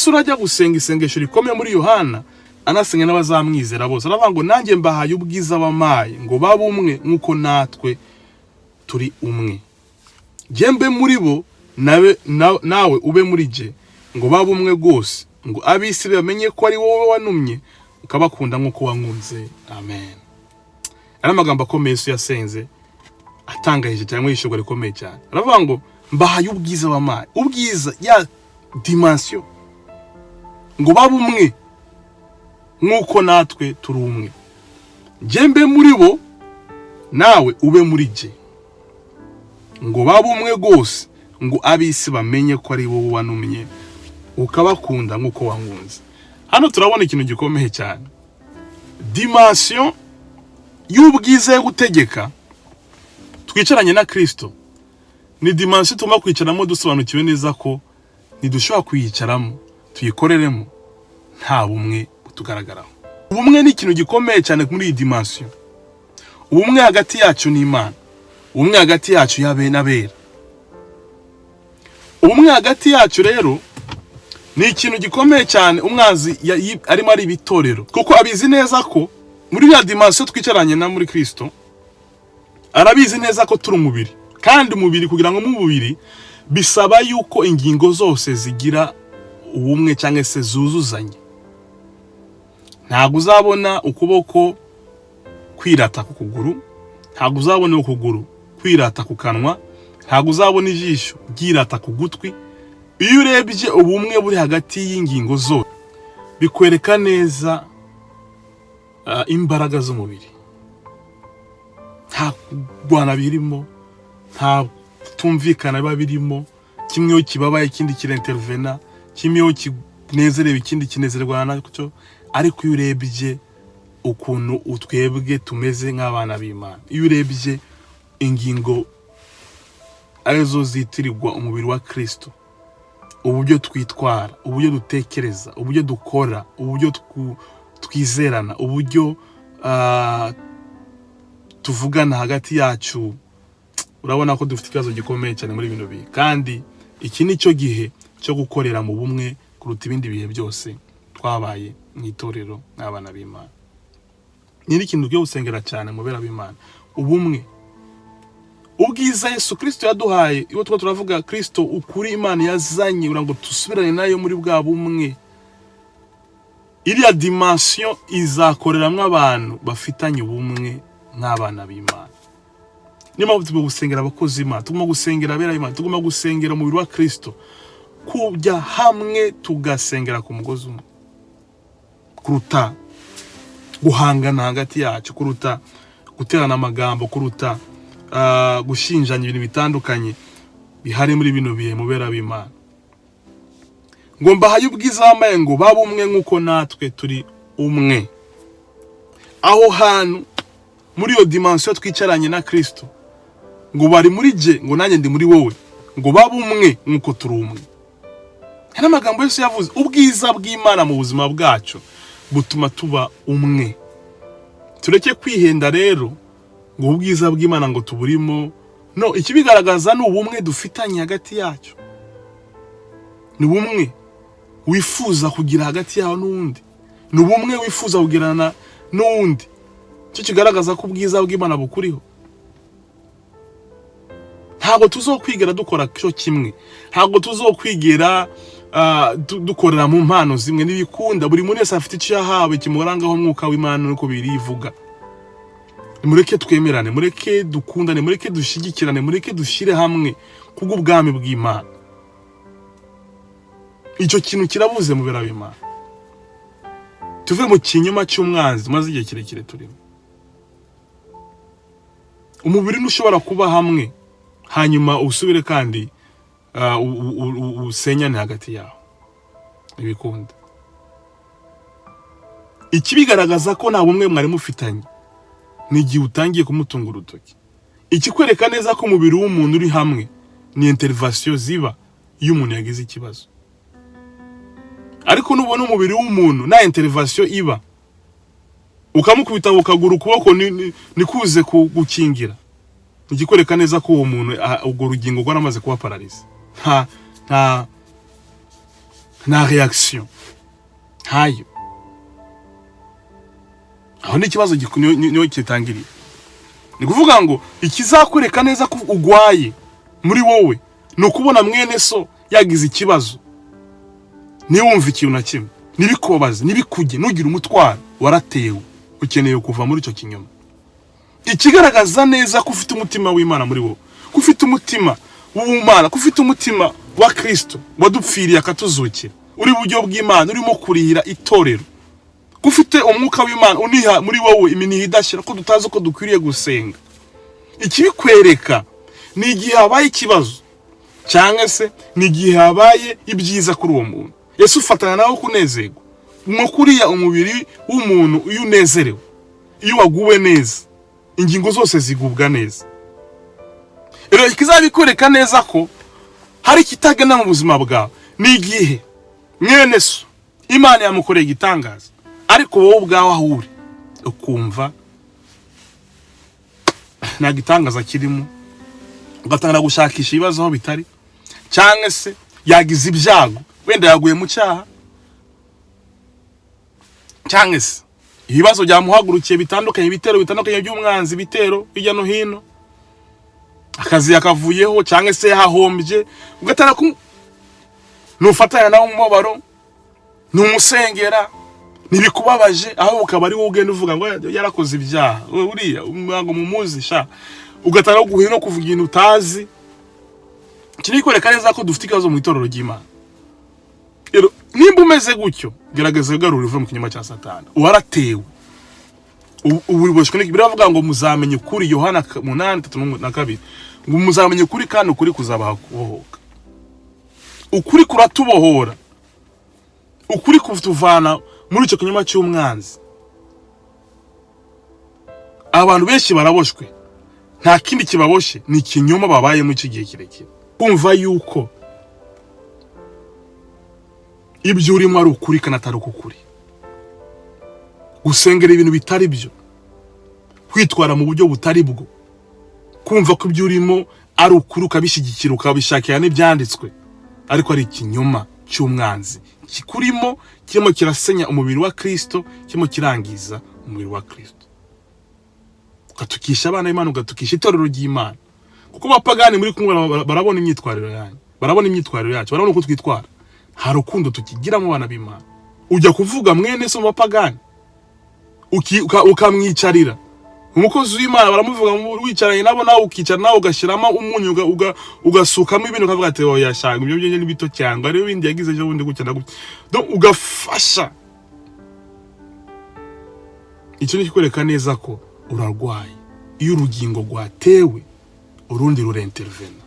Yesu urajya gusenga isengesho rikomeye muri Yohana, anasenga n'abazamwizera bose, aravuga ngo: "Nanjye mbahaye ubwiza wampaye, ngo babe umwe nk'uko natwe turi umwe. Jye mbe muri bo, nawe ube muri jye, ngo babe umwe rwose, ngo ab'isi bamenye ko ari wowe wantumye, ukabakunda nk'uko wankunze." Amen. Ari amagambo akomeye Yesu yasenze, atangahije cyangwa yishurwa rikomeye cyane. Aravuga ngo: "Mbahaye ubwiza wampaye," ubwiza ya dimension, ngo babe umwe nk'uko natwe turi umwe. Njye mbe muri bo, nawe ube muri jye, ngo babe umwe rwose, ngo ab'isi bamenye ko ari wowe wantumye, ukabakunda nk'uko wankunze. Hano turabona ikintu gikomeye cyane: dimension y'ubwiza yo gutegeka twicaranye na Kirisito ni dimension tugomba kwicaramo dusobanukiwe neza ko ntidushobora kuyicaramo tuyikoreremo nta bumwe butugaragaraho. Ubumwe ni ikintu gikomeye cyane muri iyi dimension: ubumwe hagati yacu n'Imana, ubumwe hagati yacu y'abe n'abera. Ubumwe hagati yacu rero ni ikintu gikomeye cyane. Umwanzi arimo ari ibitorero, kuko abizi neza ko muri ya dimension twicaranye na muri Kirisito, arabizi neza ko turi umubiri, kandi umubiri, kugira ngo mu mubiri bisaba yuko ingingo zose zigira ubumwe cyangwa se zuzuzanye. Ntabwo uzabona ukuboko kwirata ku kuguru, ntabwo uzabona ukuguru kwirata ku kanwa, ntabwo uzabona ijisho ryirata ku gutwi. Iyo urebye ubumwe buri hagati y'ingingo zose, bikwereka neza imbaraga z'umubiri. Nta kurwana birimo, nta kutumvikana biba birimo. Kimwe iyo kibabaye, ikindi kirintervena; kimwe iyo kinezerewe, ikindi kinezerwa nacyo. Ariko iyo urebye ukuntu utwebwe tumeze nk'abana b'Imana, iyo urebye ingingo arizo zitirirwa umubiri wa Kristo, uburyo twitwara, uburyo dutekereza, uburyo dukora, uburyo twizerana, uburyo tuvugana hagati yacu, urabona ko dufite ikibazo gikomeye cyane muri bino bihe. Kandi iki ni cyo gihe cyo gukorera mu bumwe kuruta ibindi bihe byose twabaye mu itorero nk'abana b'Imana. Ni n'ikintu dukwiye gusengera cyane mu bera b'Imana: ubumwe. Ubwiza Yesu Kirisito yaduhaye, iyo tuba turavuga Kirisito, ukuri Imana yazanye kugira ngo dusubirane nayo muri bwa bumwe, iriya dimension izakoreramo abantu bafitanye ubumwe nk'abana b'Imana. Niyo mpamvu tugomba gusengera abakozi b'Imana, tugomba gusengera abera b'Imana, tugomba gusengera umubiri wa Kirisito kujya hamwe, tugasengera ku mugozi umwe, kuruta guhangana hagati yacu, kuruta guterana amagambo, kuruta gushinjanya ibintu bitandukanye bihari muri bino bihe mu bera b'Imana. Ngo: "Mbahaye ubwiza wampaye, ngo babe umwe nk'uko natwe turi umwe." Aho hantu muri iyo dimension twicaranye na Kristo, ngo bari muri jye, ngo nanjye ndi muri wowe, ngo babe umwe nk'uko turi umwe. Hari amagambo yose yavuze. Ubwiza bw'Imana mu buzima bwacu butuma tuba umwe. Tureke kwihenda rero ngo ubwiza bw'Imana ngo tuburimo. No ikibigaragaza ni ubumwe dufitanye hagati yacu, ni ubumwe wifuza kugira hagati yawe n'uwundi, ni ubumwe wifuza kugirana n'uwundi, cyo kigaragaza ko ubwiza bw'Imana bukuriho. Ntabwo tuzokwigera dukora cyo kimwe, ntabwo tuzokwigera dukorera mu mpano zimwe, ntibikunda. Buri muntu wese afite icyo yahawe kimurangaho umwuka w'Imana, nuko birivuga. Mureke twemerane, mureke dukundane, mureke dushyigikirane, mureke dushyire hamwe kubw'ubwami bw'Imana. Icyo kintu kirabuze mu bera b'Imana. Tuve mu kinyoma cy'umwanzi maze igihe kirekire turimo. Umubiri ntushobora kuba hamwe hanyuma usubire kandi usenyane hagati yawo, ntibikunda. Ikibigaragaza ko nta bumwe mwari mufitanye ni igihe utangiye kumutunga urutoki. Ikikwereka neza ko umubiri w'umuntu uri hamwe ni intervention ziba iyo umuntu yagize ikibazo. Ariko nubona umubiri w'umuntu nta intervention iba, ukamukubita ku kaguru, ukuboko nikuze gukingira, ikikwereka neza ko uwo muntu, urwo rugingo rwaramaze kuba paralysé, nta Nta reaction, ntayo. Aho ni ikibazo niyo kitangiriye. Ni kuvuga ngo ikizakwereka neza ko ugwaye muri wowe ni ukubona mwene so yagize ikibazo, ntiwumve ikintu na kimwe, ntibikubabaze, ntibikuge, ntugire umutwaro. Waratewe, ukeneye kuva muri icyo kinyoma. Ikigaragaza neza ko ufite umutima w'Imana muri wowe, ko ufite umutima w'ubumana, ko ufite umutima wa Kristo wadupfiriye akatuzukira, uri buryo bw'Imana, urimo kurihira itorero, ko ufite umwuka w'Imana uniha muri wowe iminiha idashira, ko tutazi uko dukwiriye gusenga. Ikibikwereka ni igihe habaye ikibazo cyangwa se ni igihe habaye ibyiza kuri uwo muntu. Ese ufatanya nawe kunezerwa nko kuriya umubiri w'umuntu iyo unezerewe, iyo waguwe neza, ingingo zose zigubwa neza? Rero ikizabikwereka neza ko hari ikitagenda mu buzima bwawe ni igihe mwene so Imana yamukoreye igitangaza, ariko wowe ubwawe aho uri ukumva nta gitangaza kirimo, ugatangira gushakisha ibibazo aho bitari, cyangwa se yagize ibyago, wenda yaguye mu cyaha, cyangwa se ibibazo byamuhagurukiye bitandukanye, ibitero bitandukanye by'umwanzi, ibitero hirya no hino, akazi yakavuyeho cyangwa se yahahombye, ugatara ku nufatanya nawe umubabaro, numusengera, ntibikubabaje, aho ukaba ari wowe ugenda uvuga ngo yarakoze ibyaha uriya ntabwo mumuzi sha, ugatara guhina no kuvuga ibintu utazi. Iki ni ikwereka neza ko dufite ikibazo mu itorero ry'Imana. Rero nimba umeze gutyo, gerageza ugarure uve mu kinyoma cya Satani. Waratewe, ubu uboshywe n'iki? Biravuga ngo muzamenye ukuri, Yohana 8:32, ngo muzamenye ukuri kandi ukuri kuzabaha kubohoka. Ukuri kuratubohora, ukuri kutuvana muri icyo kinyoma cy'umwanzi. Abantu benshi baraboshwe, nta kindi kibaboshye, ni ikinyoma babayemo iki gihe kirekire, kumva yuko ibyo urimo ari ukuri kandi atari ukuri, gusengera ibintu bitari byo, kwitwara mu buryo butari bwo, kumva ko ibyo urimo ari ukuri, ukabishyigikira, ukabishakira n'ibyanditswe, ariko ari ikinyoma cy'umwanzi kikurimo, kirimo kirasenya umubiri wa Kristo, kirimo kirangiza umubiri wa Kristo, ugatukisha abana b'Imana, ugatukisha itorero ry'Imana. Kuko abapagani muri kumwe barabona imyitwarire yanyu, barabona imyitwarire yacu, barabona uko twitwara. Nta rukundo tukigira mu bana b'Imana. Ujya kuvuga mwene so mu bapagani, ukamwicarira umukozi w'Imana, baramuvuga wicaranye nabo, nawe ukicara, nawe ugashyiramo umunyu, ugasukamo ibintu, ukavuga ati: "Oya shanga, ibyo byo ni bito, cyangwa ariyo bindi yagize ejo bundi gutya na gutya." Donc ugafasha. Icyo ni kikwereka neza ko urarwaye. Iyo urugingo rwatewe, urundi rurintervena.